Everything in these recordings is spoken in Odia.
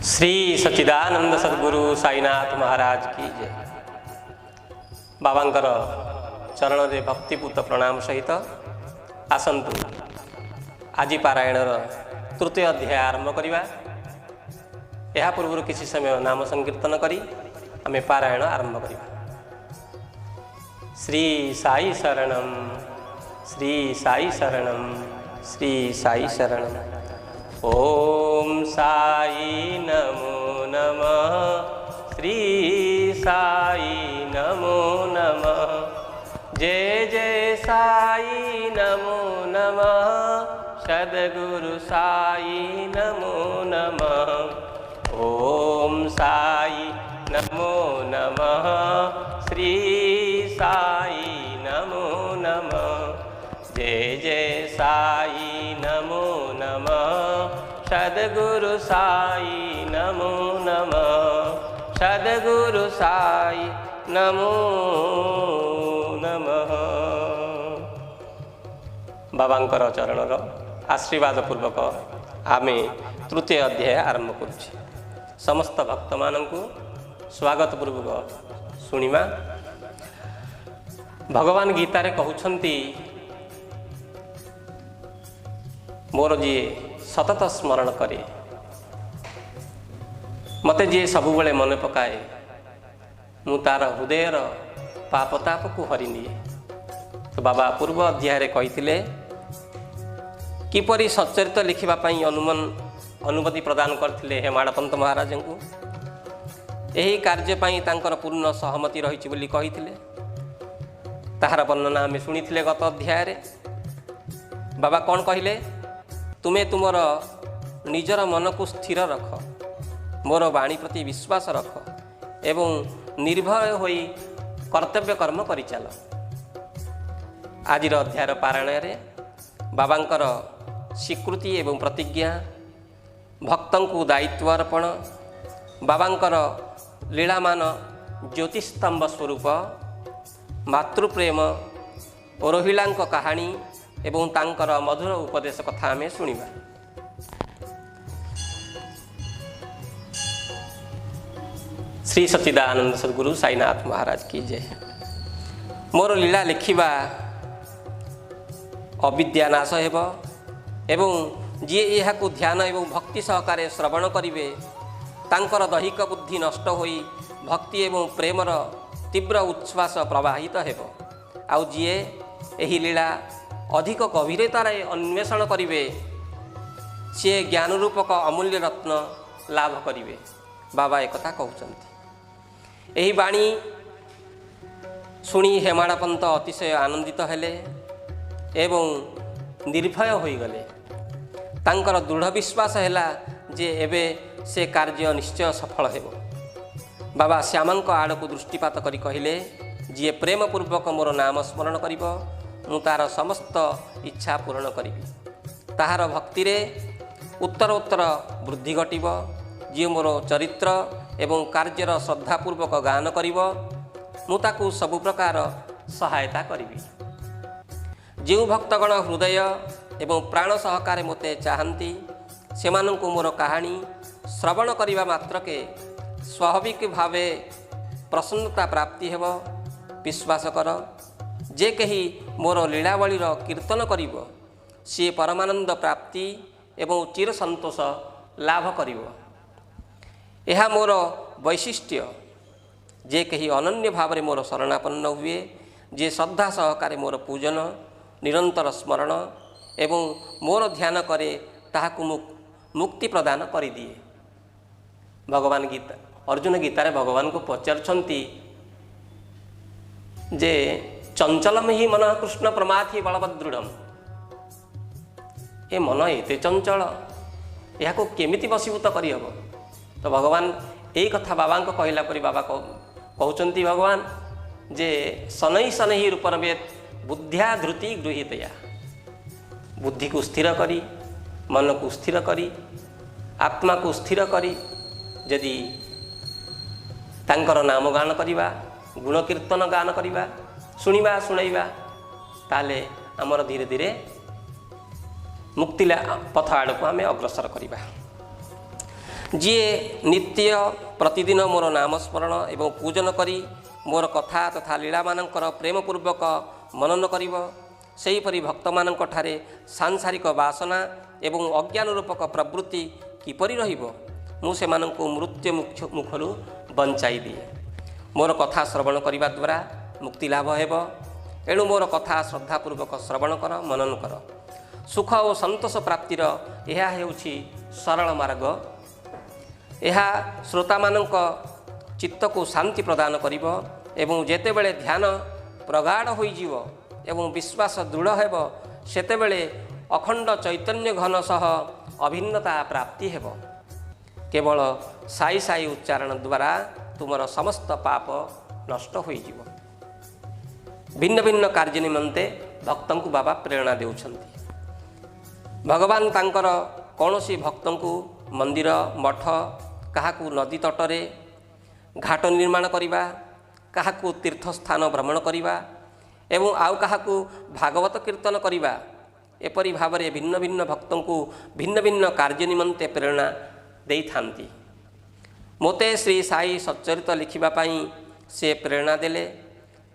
श्री सच्चिदानंद सद्गुरु साईनाथ महाराज की जय। ବାବାଙ୍କର ଚରଣରେ ଭକ୍ତିପୂତ ପ୍ରଣାମ ସହିତ ଆସନ୍ତୁ ଆଜି ପାରାୟଣର ତୃତୀୟ ଅଧ୍ୟାୟ ଆରମ୍ଭ କରିବା। ଏହା ପୂର୍ବରୁ କିଛି ସମୟ ନାମ ସଂକୀର୍ତ୍ତନ କରି ଆମେ ପାରାୟଣ ଆରମ୍ଭ କରିବା। ଶ୍ରୀ ସାଇ ଶରଣମ୍, ଶ୍ରୀ ସାଇ ଶରଣମ୍, ଶ୍ରୀ ସାଇ ଶରଣମ୍। ଓମ୍ ସାଇ ନମୋ ନମଃ, ଶ୍ରୀ ସାଇ ନମୋ ନମଃ। ଜୟ ଜୟ ସାଇ ନମୋ ନମଃ, ସଦ୍ଗୁରୁ ସାଇ ନମୋ ନମଃ। ଓମ୍ ସାଇ ନମୋ ନମଃ, ଶ୍ରୀ ସାଇ ନମୋ ନମଃ। ଜୟ ଜୟ ସାଇ ନମୋ ନମଃ, ସଦ୍ଗୁରୁ ସାଇ ନମୋ ନମଃ। ସଦ୍ଗୁରୁ ସାଇ ନମୋ ନମଃ। ବାବାଙ୍କର ଚରଣର ଆଶୀର୍ବାଦ ପୂର୍ବକ ଆମେ ତୃତୀୟ ଅଧ୍ୟାୟ ଆରମ୍ଭ କରୁଛେ। ସମସ୍ତ ଭକ୍ତମାନଙ୍କୁ ସ୍ୱାଗତ ପୂର୍ବକ ଶୁଣିବା। ଭଗବାନ ଗୀତାରେ କହୁଛନ୍ତି, ମୋର ଯିଏ ସତତ ସ୍ମରଣ କରେ, ମୋତେ ଯିଏ ସବୁବେଳେ ମନେ ପକାଏ, ମୁଁ ତାର ହୃଦୟର ପାପତାପକୁ ହରିନିଏ। ତ ବାବା ପୂର୍ବ ଅଧ୍ୟାୟରେ କହିଥିଲେ କିପରି ସଚ୍ଚରିତ ଲେଖିବା ପାଇଁ ଅନୁମତି ପ୍ରଦାନ କରିଥିଲେ ହେମାଡ଼ପନ୍ତ ମହାରାଜଙ୍କୁ। ଏହି କାର୍ଯ୍ୟ ପାଇଁ ତାଙ୍କର ପୂର୍ଣ୍ଣ ସହମତି ରହିଛି ବୋଲି କହିଥିଲେ। ତାହାର ବର୍ଣ୍ଣନା ଆମେ ଶୁଣିଥିଲେ ଗତ ଅଧ୍ୟାୟରେ। ବାବା କ'ଣ କହିଲେ? ତୁମେ ତୁମର ନିଜର ମନକୁ ସ୍ଥିର ରଖ, ମୋର ବାଣୀ ପ୍ରତି ବିଶ୍ୱାସ ରଖ ଏବଂ ନିର୍ଭୟ ହୋଇ କର୍ତ୍ତବ୍ୟ କର୍ମ କରିଚାଲ। ଆଜିର ଅଧ୍ୟାୟର ପାରାୟଣରେ ବାବାଙ୍କର ସ୍ୱୀକୃତି ଏବଂ ପ୍ରତିଜ୍ଞା, ଭକ୍ତଙ୍କୁ ଦାୟିତ୍ୱ ଅର୍ପଣ, ବାବାଙ୍କର ଲୀଳାମାନ ଜ୍ୟୋତିସ୍ତମ୍ଭ ସ୍ୱରୂପ, ମାତୃପ୍ରେମ ଓ ରୋହିଳାଙ୍କ କାହାଣୀ ଏବଂ ତାଙ୍କର ମଧୁର ଉପଦେଶ କଥା ଆମେ ଶୁଣିବା। ଶ୍ରୀ ସଚ୍ଚିଦାନନ୍ଦ ସଦ୍ଗୁରୁ ସାଇନାଥ ମହାରାଜ କି ଜୟ। ମୋର ଲୀଳା ଲେଖିବା ଅବିଦ୍ୟା ନାଶ ହେବ ଏବଂ ଯିଏ ଏହାକୁ ଧ୍ୟାନ ଏବଂ ଭକ୍ତି ସହକାରେ ଶ୍ରବଣ କରିବେ ତାଙ୍କର ଦୈହିକ ବୁଦ୍ଧି ନଷ୍ଟ ହୋଇ ଭକ୍ତି ଏବଂ ପ୍ରେମର ତୀବ୍ର ଉଚ୍ଛ୍ୱାସ ପ୍ରବାହିତ ହେବ। ଆଉ ଯିଏ ଏହି ଲୀଳା ଅଧିକ ଗଭୀରତାରେ ଅନ୍ୱେଷଣ କରିବେ ସିଏ ଜ୍ଞାନରୂପକ ଅମୂଲ୍ୟ ରତ୍ନ ଲାଭ କରିବେ। ବାବା ଏକଥା କହୁଛନ୍ତି। ଏହି ବାଣୀ ଶୁଣି ହେମାଡ଼ପନ୍ତ ଅତିଶୟ ଆନନ୍ଦିତ ହେଲେ ଏବଂ ନିର୍ଭୟ ହୋଇଗଲେ। ତାଙ୍କର ଦୃଢ଼ ବିଶ୍ୱାସ ହେଲା ଯେ ଏବେ ସେ କାର୍ଯ୍ୟ ନିଶ୍ଚୟ ସଫଳ ହେବ। ବାବା ଶ୍ୟାମଙ୍କ ଆଡ଼କୁ ଦୃଷ୍ଟିପାତ କରି କହିଲେ, ଯିଏ ପ୍ରେମପୂର୍ବକ ମୋର ନାମ ସ୍ମରଣ କରିବ ମୁଁ ତା'ର ସମସ୍ତ ଇଚ୍ଛା ପୂରଣ କରିବି। ତାହାର ଭକ୍ତିରେ ଉତ୍ତର ଉତ୍ତର ବୃଦ୍ଧି ଘଟିବ। ଯିଏ ମୋର ଚରିତ୍ର ଏବଂ କାର୍ଯ୍ୟର ଶ୍ରଦ୍ଧାପୂର୍ବକ ଗାନ କରିବ ମୁଁ ତାକୁ ସବୁ ପ୍ରକାର ସହାୟତା କରିବି। ଯେଉଁ ଭକ୍ତଗଣ ହୃଦୟ ଏବଂ ପ୍ରାଣ ସହକାରେ ମୋତେ ଚାହାନ୍ତି ସେମାନଙ୍କୁ ମୋର କାହାଣୀ ଶ୍ରବଣ କରିବା ମାତ୍ରକେ ସ୍ୱାଭାବିକ ଭାବେ ପ୍ରସନ୍ନତା ପ୍ରାପ୍ତି ହେବ। ବିଶ୍ୱାସ କର, ଯେ କେହି ମୋର ଲୀଳାବଳୀର କୀର୍ତ୍ତନ କରିବ ସିଏ ପରମାନନ୍ଦ ପ୍ରାପ୍ତି ଏବଂ ଚିର ସନ୍ତୋଷ ଲାଭ କରିବ। ଏହା ମୋର ବୈଶିଷ୍ଟ୍ୟ। ଯେ କେହି ଅନନ୍ୟ ଭାବରେ ମୋର ଶରଣାପନ୍ନ ହୁଏ, ଯିଏ ଶ୍ରଦ୍ଧା ସହକାରେ ମୋର ପୂଜନ, ନିରନ୍ତର ସ୍ମରଣ ଏବଂ ମୋର ଧ୍ୟାନ କରେ, ତାହାକୁ ମୁଁ ମୁକ୍ତି ପ୍ରଦାନ କରିଦିଏ। ଭଗବାନ ଗୀତା ଅର୍ଜୁନ ଗୀତାରେ ଭଗବାନଙ୍କୁ ପଚାରୁଛନ୍ତି ଯେ ଚଞ୍ଚଲମ ହି ମନ କୃଷ୍ଣ ପ୍ରମାଥି ବଳବଦୃଢ଼ମ। ଏ ମନ ଏତେ ଚଞ୍ଚଳ, ଏହାକୁ କେମିତି ବଶୀଭୂତ କରିହେବ? ତ ଭଗବାନ ଏଇ କଥା ବାବାଙ୍କ କହିଲା ପରି ବାବା କହୁଛନ୍ତି ଭଗବାନ ଯେ ଶନୈ ଶନୈ ରୂପରମେତ ବୁଦ୍ଧ୍ୟା ଧୃତି ଗୃହୀତୟା। ବୁଦ୍ଧିକୁ ସ୍ଥିର କରି, ମନକୁ ସ୍ଥିର କରି, ଆତ୍ମାକୁ ସ୍ଥିର କରି ଯଦି ତାଙ୍କର ନାମ ଗାନ କରିବା, ଗୁଣକୀର୍ତ୍ତନ ଗାନ କରିବା, ଶୁଣିବା ଶୁଣାଇବା, ତାହେଲେ ଆମର ଧୀରେ ଧୀରେ ମୁକ୍ତି ପଥ ଆଡ଼କୁ ଆମେ ଅଗ୍ରସର କରିବା। ଯିଏ ନିତ୍ୟ ପ୍ରତିଦିନ ମୋର ନାମ ସ୍ମରଣ ଏବଂ ପୂଜନ କରି ମୋର କଥା ତଥା ଲୀଳାମାନଙ୍କର ପ୍ରେମପୂର୍ବକ ମନନ କରିବ, ସେହିପରି ଭକ୍ତମାନଙ୍କ ଠାରେ ସାଂସାରିକ ବାସନା ଏବଂ ଅଜ୍ଞାନ ରୂପକ ପ୍ରବୃତ୍ତି କିପରି ରହିବ? ମୁଁ ସେମାନଙ୍କୁ ମୃତ୍ୟୁ ମୁଖରୁ ବଞ୍ଚାଇ ଦିଏ। ମୋର କଥା ଶ୍ରବଣ କରିବା ଦ୍ୱାରା ମୁକ୍ତି ଲାଭ ହେବ। ଏଣୁ ମୋର କଥା ଶ୍ରଦ୍ଧାପୂର୍ବକ ଶ୍ରବଣ କର, ମନନ କର। ସୁଖ ଓ ସନ୍ତୋଷ ପ୍ରାପ୍ତିର ଏହା ହେଉଛି ସରଳ ମାର୍ଗ। ଏହା ଶ୍ରୋତାମାନଙ୍କ ଚିତ୍ତକୁ ଶାନ୍ତି ପ୍ରଦାନ କରିବ ଏବଂ ଯେତେବେଳେ ଧ୍ୟାନ ପ୍ରଗାଢ଼ ହୋଇଯିବ ଏବଂ ବିଶ୍ୱାସ ଦୃଢ଼ ହେବ, ସେତେବେଳେ ଅଖଣ୍ଡ ଚୈତନ୍ୟ ଘନ ସହ ଅଭିନ୍ନତା ପ୍ରାପ୍ତି ହେବ। କେବଳ ସାଇ ସାଇ ଉଚ୍ଚାରଣ ଦ୍ୱାରା ତୁମର ସମସ୍ତ ପାପ ନଷ୍ଟ ହୋଇଯିବ। ଭିନ୍ନ ଭିନ୍ନ କାର୍ଯ୍ୟ ନିମନ୍ତେ ଭକ୍ତଙ୍କୁ ବାବା ପ୍ରେରଣା ଦେଉଛନ୍ତି। ଭଗବାନ ତାଙ୍କର କୌଣସି ଭକ୍ତଙ୍କୁ ମନ୍ଦିର, ମଠ, କାହାକୁ ନଦୀ ତଟରେ ଘାଟ ନିର୍ମାଣ କରିବା, କାହାକୁ ତୀର୍ଥସ୍ଥାନ ଭ୍ରମଣ କରିବା ଏବଂ ଆଉ କାହାକୁ ଭାଗବତ କୀର୍ତ୍ତନ କରିବା, ଏପରି ଭାବରେ ଭିନ୍ନ ଭିନ୍ନ ଭକ୍ତଙ୍କୁ ଭିନ୍ନ ଭିନ୍ନ କାର୍ଯ୍ୟ ନିମନ୍ତେ ପ୍ରେରଣା ଦେଇଥାନ୍ତି। ମୋତେ ଶ୍ରୀ ସାଇ ସଚ୍ଚରିତ ଲେଖିବା ପାଇଁ ସେ ପ୍ରେରଣା ଦେଲେ।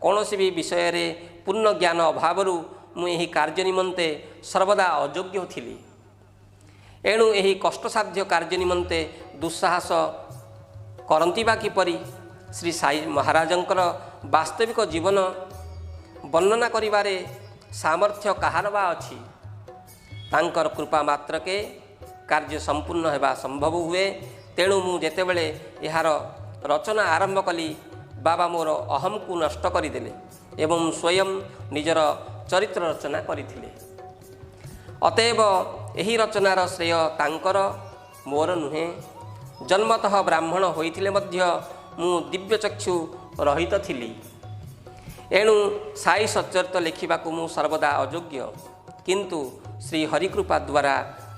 କୌଣସି ବି ବିଷୟରେ ପୂର୍ଣ୍ଣ ଜ୍ଞାନ ଅଭାବରୁ ମୁଁ ଏହି କାର୍ଯ୍ୟ ନିମନ୍ତେ ସର୍ବଦା ଅଯୋଗ୍ୟ ଥିଲି। ଏଣୁ ଏହି କଷ୍ଟସାଧ୍ୟ କାର୍ଯ୍ୟ ନିମନ୍ତେ ଦୁଃସାହସ କରନ୍ତି ବା କିପରି? ଶ୍ରୀ ସାଇ ମହାରାଜଙ୍କର ବାସ୍ତବିକ ଜୀବନ ବର୍ଣ୍ଣନା କରିବାରେ ସାମର୍ଥ୍ୟ କାହାର ବା ଅଛି? ତାଙ୍କର କୃପା ମାତ୍ରକେ କାର୍ଯ୍ୟ ସମ୍ପୂର୍ଣ୍ଣ ହେବା ସମ୍ଭବ ହୁଏ। ତେଣୁ ମୁଁ ଯେତେବେଳେ ଏହାର ରଚନା ଆରମ୍ଭ କଲି, ବାବା ମୋର ଅହମକୁ ନଷ୍ଟ କରିଦେଲେ ଏବଂ ସ୍ୱୟଂ ନିଜର ଚରିତ୍ର ରଚନା କରିଥିଲେ। ଅତଏବ ଏହି ରଚନାର ଶ୍ରେୟ ତାଙ୍କର, ମୋର ନୁହେଁ। ଜନ୍ମତଃ ବ୍ରାହ୍ମଣ ହୋଇଥିଲେ ମଧ୍ୟ ମୁଁ ଦିବ୍ୟଚକ୍ଷୁ ରହିତ ଥିଲି। ଏଣୁ ସାଇ ସଚ୍ଚରିତ ଲେଖିବାକୁ ମୁଁ ସର୍ବଦା ଅଯୋଗ୍ୟ। କିନ୍ତୁ ଶ୍ରୀ ହରିକୃପା ଦ୍ୱାରା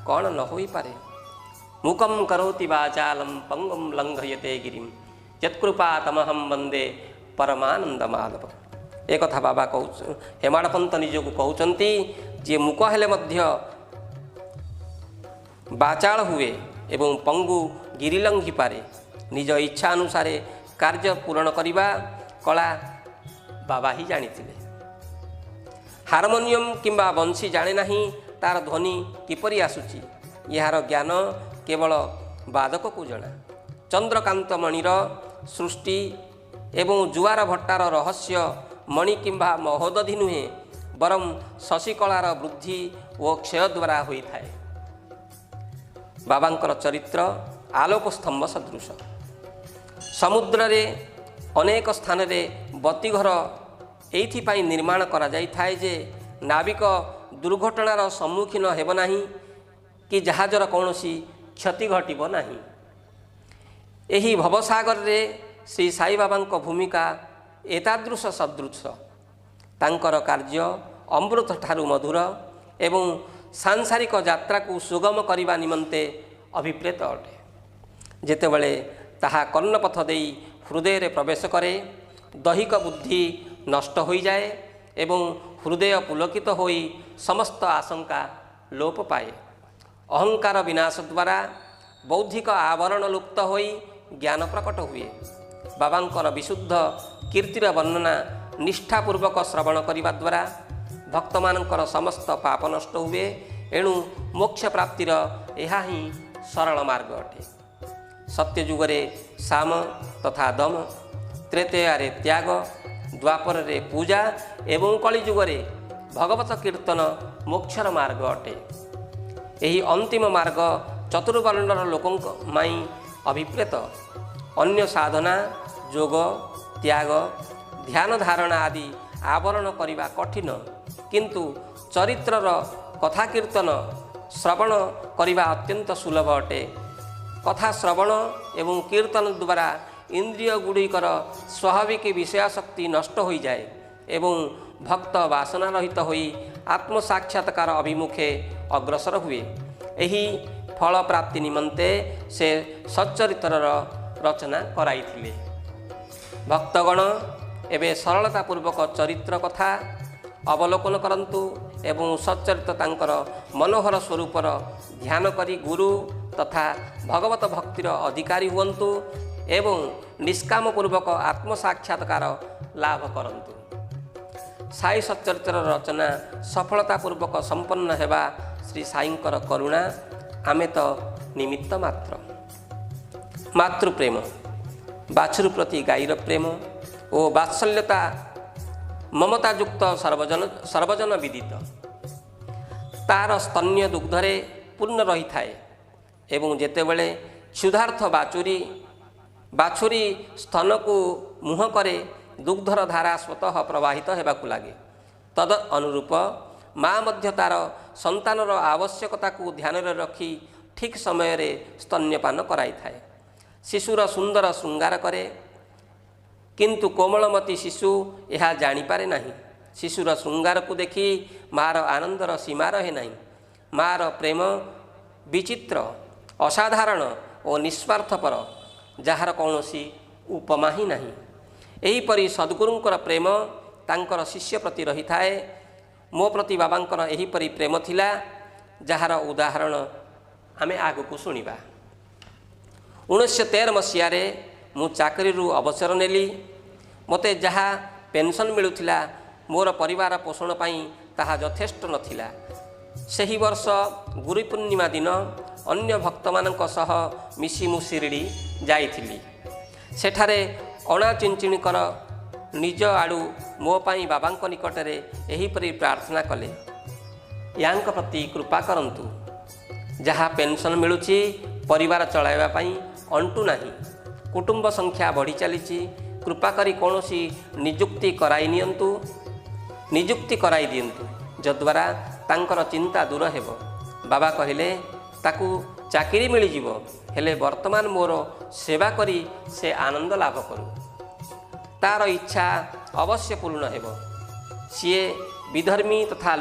କ'ଣ ନ ହୋଇପାରେ? ମୁକಂ କରୋତି ବାଚାଲಂ ପଙ୍ଗୁം ଲଙ୍ଘୟତେ ଗିରିମ୍ ଯତ୍କୃପା ତମହಂ ବନ୍ଦେ ପରମାନନ୍ଦ ମାଧବ। ଏକଥା ବାବା କହୁ, ହେମାଡ଼ପନ୍ତ ନିଜକୁ କହୁଛନ୍ତି, ଯିଏ ମୁକ ହେଲେ ମଧ୍ୟ ବାଚାଳ ହୁଏ ଏବଂ ପଙ୍ଗୁ ଗିରି ଲଙ୍ଘିପାରେ, ନିଜ ଇଚ୍ଛା ଅନୁସାରେ କାର୍ଯ୍ୟ ପୂରଣ କରିବା କଳା ବାବା ହିଁ ଜାଣିଥିଲେ। ହାରମୋନିୟମ କିମ୍ବା ବଂଶୀ ଜାଣେ ନାହିଁ ତାର ଧ୍ୱନି କିପରି ଆସୁଛି। ଏହାର ଜ୍ଞାନ କେବଳ ବାଦକକୁ ଜଣା। ଚନ୍ଦ୍ରକାନ୍ତ ମଣିର ସୃଷ୍ଟି ଏବଂ ଜୁଆର ଭଟ୍ଟାର ରହସ୍ୟ ମଣି କିମ୍ବା ମହୋଦଧି ନୁହେଁ, ବରଂ ଶଶିକଳାର ବୃଦ୍ଧି ଓ କ୍ଷୟ ଦ୍ୱାରା ହୋଇଥାଏ। ବାବାଙ୍କର ଚରିତ୍ର ଆଲୋକ ସ୍ତମ୍ଭ ସଦୃଶ। ସମୁଦ୍ରରେ ଅନେକ ସ୍ଥାନରେ ବତିଘର ଏଇଥିପାଇଁ ନିର୍ମାଣ କରାଯାଇଥାଏ ଯେ ନାବିକ ଦୁର୍ଘଟଣାର ସମ୍ମୁଖୀନ ହେବ ନାହିଁ କି ଜାହାଜର କୌଣସି କ୍ଷତି ଘଟିବ ନାହିଁ। ଏହି ଭବସାଗରରେ ଶ୍ରୀ ସାଇବାବାଙ୍କ ଭୂମିକା ଏତାଦୃଶ ସଦୃଶ। ତାଙ୍କର କାର୍ଯ୍ୟ ଅମୃତ ଠାରୁ ମଧୁର ଏବଂ ସାଂସାରିକ ଯାତ୍ରାକୁ ସୁଗମ କରିବା ନିମନ୍ତେ ଅଭିପ୍ରେତ ଅଟେ। ଯେତେବେଳେ ତାହା କର୍ଣ୍ଣପଥ ଦେଇ ହୃଦୟରେ ପ୍ରବେଶ କରେ, ଦୈହିକ ବୁଦ୍ଧି ନଷ୍ଟ ହୋଇଯାଏ ଏବଂ ହୃଦୟ ପୁଲକିତ ହୋଇ ସମସ୍ତ ଆଶଙ୍କା ଲୋପ ପାଏ। ଅହଙ୍କାର ବିନାଶ ଦ୍ୱାରା ବୌଦ୍ଧିକ ଆବରଣ ଲୁପ୍ତ ହୋଇ ଜ୍ଞାନ ପ୍ରକଟ ହୁଏ। ବାବାଙ୍କର ବିଶୁଦ୍ଧ କୀର୍ତ୍ତିର ବର୍ଣ୍ଣନା ନିଷ୍ଠାପୂର୍ବକ ଶ୍ରବଣ କରିବା ଦ୍ୱାରା ଭକ୍ତମାନଙ୍କର ସମସ୍ତ ପାପ ନଷ୍ଟ ହୁଏ। ଏଣୁ ମୋକ୍ଷ ପ୍ରାପ୍ତିର ଏହା ହିଁ ସରଳ ମାର୍ଗ ଅଟେ। ସତ୍ୟଯୁଗରେ ସାମ ତଥା ଦମ, ତ୍ରେତୟାରେ ତ୍ୟାଗ, ଦ୍ୱାପରରେ ପୂଜା ଏବଂ କଳିଯୁଗରେ ଭଗବତ କୀର୍ତ୍ତନ ମୋକ୍ଷର ମାର୍ଗ ଅଟେ। ଏହି ଅନ୍ତିମ ମାର୍ଗ ଚତୁର୍ବର୍ଣ୍ଣର ଲୋକଙ୍କ ପାଇଁ ଅଭିପ୍ରେତ। ଅନ୍ୟ ସାଧନା, ଯୋଗ, ତ୍ୟାଗ, ଧ୍ୟାନ ଧାରଣା ଆଦି ଆବରଣ କରିବା କଠିନ, କିନ୍ତୁ ଚରିତ୍ରର କଥା କୀର୍ତ୍ତନ ଶ୍ରବଣ କରିବା ଅତ୍ୟନ୍ତ ସୁଲଭ ଅଟେ। କଥା ଶ୍ରବଣ ଏବଂ କୀର୍ତ୍ତନ ଦ୍ୱାରା ଇନ୍ଦ୍ରିୟ ଗୁଡ଼ିକର ସ୍ୱାଭାବିକ ବିଷୟାଶକ୍ତି ନଷ୍ଟ ହୋଇଯାଏ ଏବଂ ଭକ୍ତ ବାସନା ରହିତ ହୋଇ ଆତ୍ମସାକ୍ଷାତ୍କାର ଅଭିମୁଖେ ଅଗ୍ରସର ହୁଏ। ଏହି ଫଳ ପ୍ରାପ୍ତି ନିମନ୍ତେ ସେ ସଚ୍ଚରିତ୍ରର ରଚନା କରାଇଥିଲେ। ଭକ୍ତଗଣ ଏବେ ସରଳତା ପୂର୍ବକ ଚରିତ୍ର କଥା ଅବଲୋକନ କରନ୍ତୁ ଏବଂ ସଚ୍ଚରିତ ତାଙ୍କର ମନୋହର ସ୍ୱରୂପର ଧ୍ୟାନ କରି ଗୁରୁ, ତଥା ଭଗବତ ଭକ୍ତିର ଅଧିକାରୀ ହୁଅନ୍ତୁ ଏବଂ ନିଷ୍କାମପୂର୍ବକ ଆତ୍ମସାକ୍ଷାତକାର ଲାଭ କରନ୍ତୁ। ସାଇ ସଚ୍ଚରିତ୍ରର ରଚନା ସଫଳତାପୂର୍ବକ ସମ୍ପନ୍ନ ହେବା ଶ୍ରୀ ସାଇଙ୍କର କରୁଣା, ଆମେ ତ ନିମିତ୍ତ ମାତ୍ର। ମାତୃପ୍ରେମ, ବାଛୁରୀ ପ୍ରତି ଗାଈର ପ୍ରେମ ଓ ବାତ୍ସଲ୍ୟତା ମମତାଯୁକ୍ତ ସର୍ବଜନ ବିଦିତ। ତାର ସ୍ତନ୍ୟ ଦୁଗ୍ଧରେ ପୂର୍ଣ୍ଣ ରହିଥାଏ ଏବଂ ଯେତେବେଳେ କ୍ଷୁଧାର୍ଥ ବାଛୁରୀ ସ୍ତନକୁ ମୁହଁ କରେ, ଦୁଗ୍ଧର ଧାରା ସ୍ୱତଃ ପ୍ରବାହିତ ହେବାକୁ ଲାଗେ। ତଦ ଅନୁରୂପ ମା ମଧ୍ୟ ତାର ସନ୍ତାନର ଆବଶ୍ୟକତାକୁ ଧ୍ୟାନରେ ରଖି ଠିକ୍ ସମୟରେ ସ୍ତନ୍ୟପାନ କରାଇଥାଏ। ଶିଶୁର ସୁନ୍ଦର ଶୃଙ୍ଗାର କରେ, କିନ୍ତୁ କୋମଳମତୀ ଶିଶୁ ଏହା ଜାଣିପାରେ ନାହିଁ। ଶିଶୁର ଶୃଙ୍ଗାରକୁ ଦେଖି ମାର ଆନନ୍ଦର ସୀମା ରହେ ନାହିଁ। ମାର ପ୍ରେମ ବିଚିତ୍ର, ଅସାଧାରଣ ଓ ନିସ୍ୱାର୍ଥପର, ଯାହାର କୌଣସି ଉପମା ହିଁ ନାହିଁ। ଏହିପରି ସଦ୍ଗୁରୁଙ୍କର ପ୍ରେମ ତାଙ୍କର ଶିଷ୍ୟ ପ୍ରତି ରହିଥାଏ। ମୋ ପ୍ରତି ବାବାଙ୍କର ଏହିପରି ପ୍ରେମ ଥିଲା, ଯାହାର ଉଦାହରଣ ଆମେ ଆଗକୁ ଶୁଣିବା। 1913 ମସିହାରେ ମୁଁ ଚାକିରିରୁ ଅବସର ନେଲି। ମୋତେ ଯାହା ପେନ୍ସନ୍ ମିଳୁଥିଲା, ମୋର ପରିବାର ପୋଷଣ ପାଇଁ ତାହା ଯଥେଷ୍ଟ ନଥିଲା। ସେହି ବର୍ଷ ଗୁରୁ ପୂର୍ଣ୍ଣିମା ଦିନ ଅନ୍ୟ ଭକ୍ତମାନଙ୍କ ସହ ମିଶି ମୁଁ ଶିରିଡ଼ି ଯାଇଥିଲି। ସେଠାରେ ଅଣା ଚିଞ୍ଚିଣିକର ନିଜ ଆଡ଼ୁ ମୋ ପାଇଁ ବାବାଙ୍କ ନିକଟରେ ଏହିପରି ପ୍ରାର୍ଥନା କଲେ, ୟାଙ୍କ ପ୍ରତି କୃପା କରନ୍ତୁ। ଯାହା ପେନ୍ସନ୍ ମିଳୁଛି ପରିବାର ଚଳାଇବା ପାଇଁ ଅଣ୍ଟୁ ନାହିଁ। କୁଟୁମ୍ବ ସଂଖ୍ୟା ବଢ଼ି ଚାଲିଛି। କୃପା କରି କୌଣସି ନିଯୁକ୍ତି କରାଇ ଦିଅନ୍ତୁ, ଯଦ୍ୱାରା ତାଙ୍କର ଚିନ୍ତା ଦୂର ହେବ। ବାବା କହିଲେ, ତାକୁ ଚାକିରି ମିଳିଯିବ, ହେଲେ ବର୍ତ୍ତମାନ ମୋର ସେବା କରି ସେ ଆନନ୍ଦ ଲାଭ କରୁ। ତାର ଇଚ୍ଛା ଅବଶ୍ୟ ପୂର୍ଣ୍ଣ ହେବ। ସିଏ ବିଧର୍ମୀ ତଥା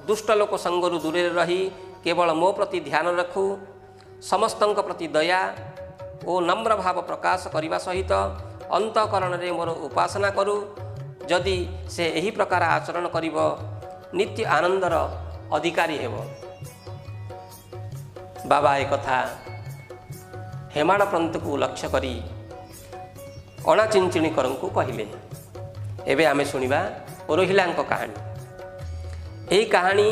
ଦୁଷ୍ଟ ଲୋକ ସଙ୍ଗରୁ ଦୂରରେ ରହି କେବଳ ମୋ ପ୍ରତି ଧ୍ୟାନ ରଖୁ। ସମସ୍ତଙ୍କ ପ୍ରତି ଦୟା ଓ ନମ୍ର ଭାବ ପ୍ରକାଶ କରିବା ସହିତ ଅନ୍ତଃକରଣରେ ମୋର ଉପାସନା କରୁ। ଯଦି ସେ ଏହି ପ୍ରକାର ଆଚରଣ କରିବ, ନିତ୍ୟ ଆନନ୍ଦର ଅଧିକାରୀ ହେବ। ବାବା ଏକଥା ହେମାଡ଼ ପନ୍ତକୁ ଲକ୍ଷ୍ୟ କରି ଅଣା ଚିଞ୍ଚିଣିକରଙ୍କୁ କହିଲେ। ଏବେ ଆମେ ଶୁଣିବା ରୋହିଲାଙ୍କ କାହାଣୀ। ଏହି କାହାଣୀ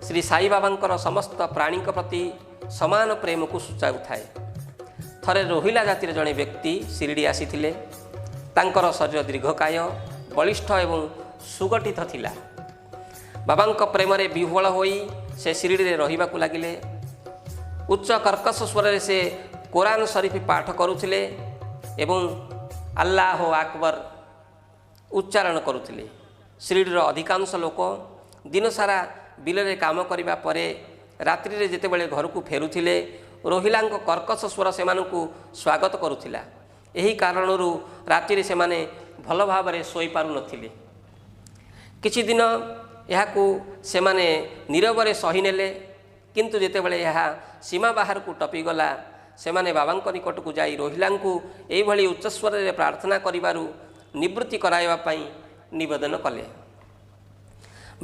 ଶ୍ରୀ ସାଇବାବାଙ୍କର ସମସ୍ତ ପ୍ରାଣୀଙ୍କ ପ୍ରତି ସମାନ ପ୍ରେମକୁ ସୂଚାଉଥାଏ। ଥରେ ରୋହିଲା ଜାତିର ଜଣେ ବ୍ୟକ୍ତି ଶିରିଡ଼ି ଆସିଥିଲେ। ତାଙ୍କର ଶରୀର ଦୀର୍ଘକାୟ, ବଳିଷ୍ଠ ଏବଂ ସୁଗଠିତ ଥିଲା। ବାବାଙ୍କ ପ୍ରେମରେ ବିହ୍ୱଳ ହୋଇ ସେ ଶିରିଡ଼ିରେ ରହିବାକୁ ଲାଗିଲେ। ଉଚ୍ଚ କର୍କଶ ସ୍ୱରରେ ସେ କୋରାନ ଶରୀଫ ପାଠ କରୁଥିଲେ ଏବଂ ଆଲ୍ଲାହ ଆକବର ଉଚ୍ଚାରଣ କରୁଥିଲେ। ଶିରିଡ଼ିର ଅଧିକାଂଶ ଲୋକ ଦିନସାରା ବିଲରେ କାମ କରିବା ପରେ ରାତ୍ରିରେ ଯେତେବେଳେ ଘରକୁ ଫେରୁଥିଲେ, ରୋହିଲାଙ୍କ କର୍କଶ ସ୍ୱର ସେମାନଙ୍କୁ ସ୍ୱାଗତ କରୁଥିଲା। ଏହି କାରଣରୁ ରାତିରେ ସେମାନେ ଭଲ ଭାବରେ ଶୋଇପାରୁନଥିଲେ। କିଛି ଦିନ ଏହାକୁ ସେମାନେ ନୀରବରେ ସହିନେଲେ, କିନ୍ତୁ ଯେତେବେଳେ ଏହା ସୀମା ବାହାରକୁ ଟପିଗଲା, ସେମାନେ ବାବାଙ୍କ ନିକଟକୁ ଯାଇ ରୋହିଲାଙ୍କୁ ଏଇଭଳି ଉଚ୍ଚସ୍ୱରରେ ପ୍ରାର୍ଥନା କରିବାରୁ ନିବୃତ୍ତି କରାଇବା ପାଇଁ ନିବେଦନ କଲେ।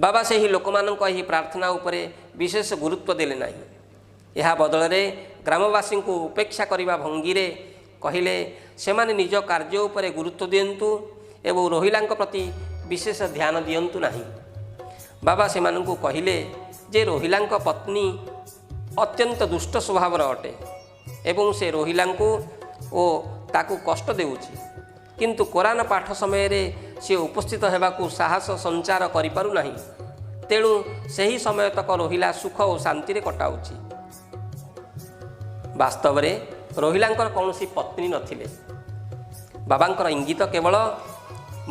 ବାବା ସେହି ଲୋକମାନଙ୍କ ଏହି ପ୍ରାର୍ଥନା ଉପରେ ବିଶେଷ ଗୁରୁତ୍ୱ ଦେଲେ ନାହିଁ। ଏହା ବଦଳରେ ଗ୍ରାମବାସୀଙ୍କୁ ଉପେକ୍ଷା କରିବା ଭଙ୍ଗୀରେ କହିଲେ, ସେମାନେ ନିଜ କାର୍ଯ୍ୟ ଉପରେ ଗୁରୁତ୍ୱ ଦିଅନ୍ତୁ ଏବଂ ରୋହିଲାଙ୍କ ପ୍ରତି ବିଶେଷ ଧ୍ୟାନ ଦିଅନ୍ତୁ ନାହିଁ। ବାବା ସେମାନଙ୍କୁ କହିଲେ ଯେ ରୋହିଲାଙ୍କ ପତ୍ନୀ ଅତ୍ୟନ୍ତ ଦୁଷ୍ଟ ସ୍ୱଭାବର ଅଟେ ଏବଂ ସେ ରୋହିଲାଙ୍କୁ ଓ ତାକୁ କଷ୍ଟ ଦେଉଛି, କିନ୍ତୁ କୋରାନ ପାଠ ସମୟରେ ସେ ଉପସ୍ଥିତ ହେବାକୁ ସାହସ ସଞ୍ଚାର କରିପାରୁନାହିଁ। ତେଣୁ ସେହି ସମୟ ତକ ରୋହିଲା ସୁଖ ଓ ଶାନ୍ତିରେ କଟାଉଛି। ବାସ୍ତବରେ ରୋହିଲାଙ୍କର କୌଣସି ପତ୍ନୀ ନଥିଲେ। ବାବାଙ୍କର ଇଙ୍ଗିତ କେବଳ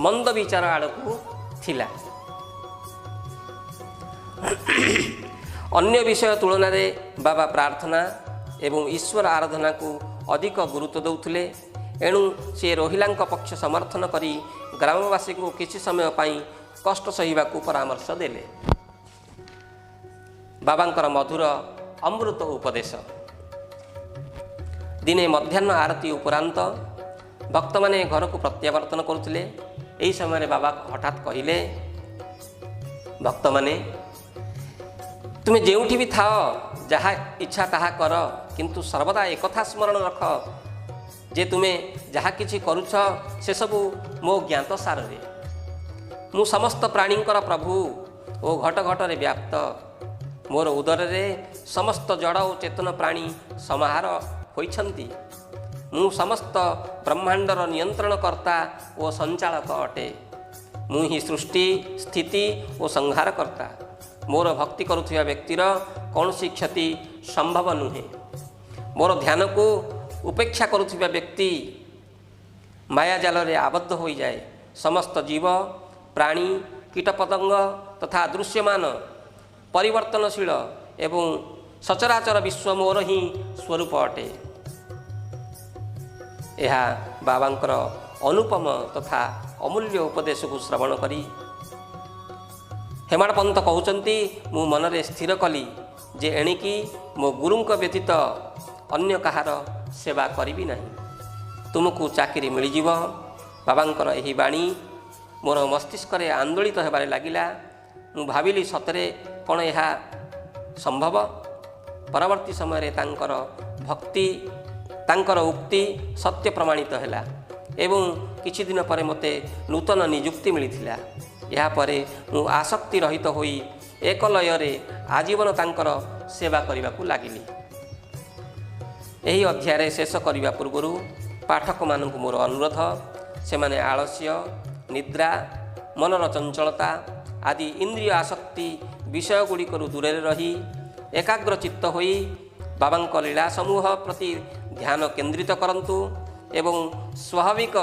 ମନ୍ଦ ବିଚାର ଆଡ଼କୁ ଥିଲା। ଅନ୍ୟ ବିଷୟ ତୁଳନାରେ ବାବା ପ୍ରାର୍ଥନା ଏବଂ ଈଶ୍ୱର ଆରାଧନାକୁ ଅଧିକ ଗୁରୁତ୍ୱ ଦେଉଥିଲେ। ଏଣୁ ସେ ରୋହିଲାଙ୍କ ପକ୍ଷ ସମର୍ଥନ କରି ଗ୍ରାମବାସୀଙ୍କୁ କିଛି ସମୟ ପାଇଁ କଷ୍ଟ ସହିବାକୁ ପରାମର୍ଶ ଦେଲେ। ବାବାଙ୍କର ମଧୁର ଅମୃତ ଉପଦେଶ। ଦିନେ ମଧ୍ୟାହ୍ନ ଆରତୀ ଉପରାନ୍ତ ଭକ୍ତମାନେ ଘରକୁ ପ୍ରତ୍ୟାବର୍ତ୍ତନ କରୁଥିଲେ। ଏହି ସମୟରେ ବାବା ହଠାତ୍ କହିଲେ, ଭକ୍ତମାନେ, ତୁମେ ଯେଉଁଠି ବି ଥାଅ, ଯାହା ଇଚ୍ଛା ତାହା କର, କିନ୍ତୁ ସର୍ବଦା ଏକଥା ସ୍ମରଣ ରଖ ଯେ ତୁମେ ଯାହା କିଛି କରୁଛ ସେସବୁ ମୋ ଜ୍ଞାତ ସାରରେ। ମୁଁ ସମସ୍ତ ପ୍ରାଣୀଙ୍କର ପ୍ରଭୁ ଓ ଘଟ ଘଟରେ ବ୍ୟାପ୍ତ। ମୋର ଉଦରରେ ସମସ୍ତ ଜଡ଼ ଓ ଚେତନ ପ୍ରାଣୀ ସମାହାର ହୋଇଛନ୍ତି। ମୁଁ ସମସ୍ତ ବ୍ରହ୍ମାଣ୍ଡର ନିୟନ୍ତ୍ରଣକର୍ତ୍ତା ଓ ସଞ୍ଚାଳକ ଅଟେ। ମୁଁ ହିଁ ସୃଷ୍ଟି, ସ୍ଥିତି ଓ ସଂହାରକର୍ତ୍ତା। ମୋର ଭକ୍ତି କରୁଥିବା ବ୍ୟକ୍ତିର କୌଣସି କ୍ଷତି ସମ୍ଭବ ନୁହେଁ। ମୋର ଧ୍ୟାନକୁ ଉପେକ୍ଷା କରୁଥିବା ବ୍ୟକ୍ତି ମାୟାଜାଲରେ ଆବଦ୍ଧ ହୋଇଯାଏ। ସମସ୍ତ ଜୀବ, ପ୍ରାଣୀ, କୀଟପତଙ୍ଗ ତଥା ଦୃଶ୍ୟମାନ, ପରିବର୍ତ୍ତନଶୀଳ ଏବଂ ସଚରାଚର ବିଶ୍ୱ ମୋର ହିଁ ସ୍ୱରୂପ ଅଟେ। ଏହା ବାବାଙ୍କର ଅନୁପମ ତଥା ଅମୂଲ୍ୟ ଉପଦେଶକୁ ଶ୍ରବଣ କରି ହେମାଡ଼ପନ୍ତ କହୁଛନ୍ତି, ମୁଁ ମନରେ ସ୍ଥିର କଲି ଯେ ଏଣିକି ମୋ ଗୁରୁଙ୍କ ବ୍ୟତୀତ ଅନ୍ୟ କାହାର ସେବା କରିବି ନାହିଁ। ତୁମକୁ ଚାକିରି ମିଳିଯିବ। ବାବାଙ୍କର ଏହି ବାଣୀ ମୋର ମସ୍ତିଷ୍କରେ ଆନ୍ଦୋଳିତ ହେବାରେ ଲାଗିଲା। ମୁଁ ଭାବିଲି, ସତରେ କ'ଣ ଏହା ସମ୍ଭବ? ପରବର୍ତ୍ତୀ ସମୟରେ ତାଙ୍କର ଭକ୍ତି, ତାଙ୍କର ଉକ୍ତି ସତ୍ୟ ପ୍ରମାଣିତ ହେଲା ଏବଂ କିଛି ଦିନ ପରେ ମୋତେ ନୂତନ ନିଯୁକ୍ତି ମିଳିଥିଲା। ଏହାପରେ ମୁଁ ଆସକ୍ତି ରହିତ ହୋଇ ଏକଲୟରେ ଆଜୀବନ ତାଙ୍କର ସେବା କରିବାକୁ ଲାଗିଲି। ଏହି ଅଧ୍ୟାୟରେ ଶେଷ କରିବା ପୂର୍ବରୁ ପାଠକମାନଙ୍କୁ ମୋର ଅନୁରୋଧ, ସେମାନେ ଆଳସ୍ୟ, ନିଦ୍ରା, ମନର ଚଞ୍ଚଳତା ଆଦି ଇନ୍ଦ୍ରିୟ ଆସକ୍ତି ବିଷୟଗୁଡ଼ିକରୁ ଦୂରରେ ରହି ଏକାଗ୍ର ଚିତ୍ତ ହୋଇ ବାବାଙ୍କ ଲୀଳା ସମୂହ ପ୍ରତି ଧ୍ୟାନ କେନ୍ଦ୍ରିତ କରନ୍ତୁ ଏବଂ ସ୍ୱାଭାବିକ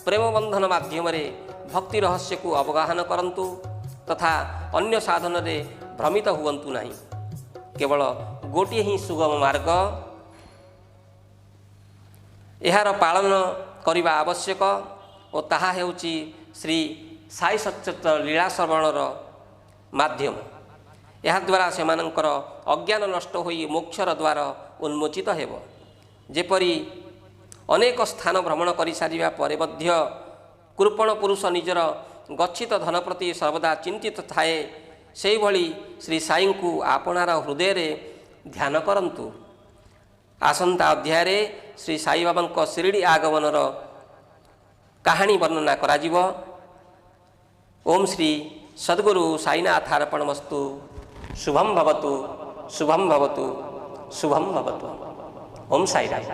ପ୍ରେମବନ୍ଧନ ମାଧ୍ୟମରେ ଭକ୍ତି ରହସ୍ୟକୁ ଅବଗାହନ କରନ୍ତୁ ତଥା ଅନ୍ୟ ସାଧନରେ ଭ୍ରମିତ ହୁଅନ୍ତୁ ନାହିଁ। କେବଳ ଗୋଟିଏ ହିଁ ସୁଗମ ମାର୍ଗ, ଏହାର ପାଳନ କରିବା ଆବଶ୍ୟକ ଓ ତାହା ହେଉଛି ଶ୍ରୀ ସାଇ ସଚରିତ୍ର ଲୀଳା ଶ୍ରବଣର ମାଧ୍ୟମ। ଏହାଦ୍ୱାରା ସେମାନଙ୍କର ଅଜ୍ଞାନ ନଷ୍ଟ ହୋଇ ମୋକ୍ଷର ଦ୍ୱାର ଉନ୍ମୋଚିତ ହେବ। ଯେପରି ଅନେକ ସ୍ଥାନ ଭ୍ରମଣ କରିସାରିବା ପରେ ମଧ୍ୟ କୃପଣ ପୁରୁଷ ନିଜର ଗଚ୍ଛିତ ଧନ ପ୍ରତି ସର୍ବଦା ଚିନ୍ତିତ ଥାଏ, ସେହିଭଳି ଶ୍ରୀ ସାଇଙ୍କୁ ଆପଣାର ହୃଦୟରେ ଧ୍ୟାନ କରନ୍ତୁ। ଆସନ୍ତା ଅଧ୍ୟାୟରେ ଶ୍ରୀ ସାଇବାବାଙ୍କ ଶିରିଡ଼ି ଆଗମନର କାହାଣୀ ବର୍ଣ୍ଣନା କରାଯିବ। ଓମ୍ ଶ୍ରୀ ସଦ୍ଗୁରୁ ସାଇନାଥାର୍ପଣମସ୍ତୁ। ଶୁଭಂ ଭବତୁ, ଶୁଭಂ ଭବତୁ, ଶୁଭಂ ଭବତୁ। ଓମ୍ ସାଇରାମ।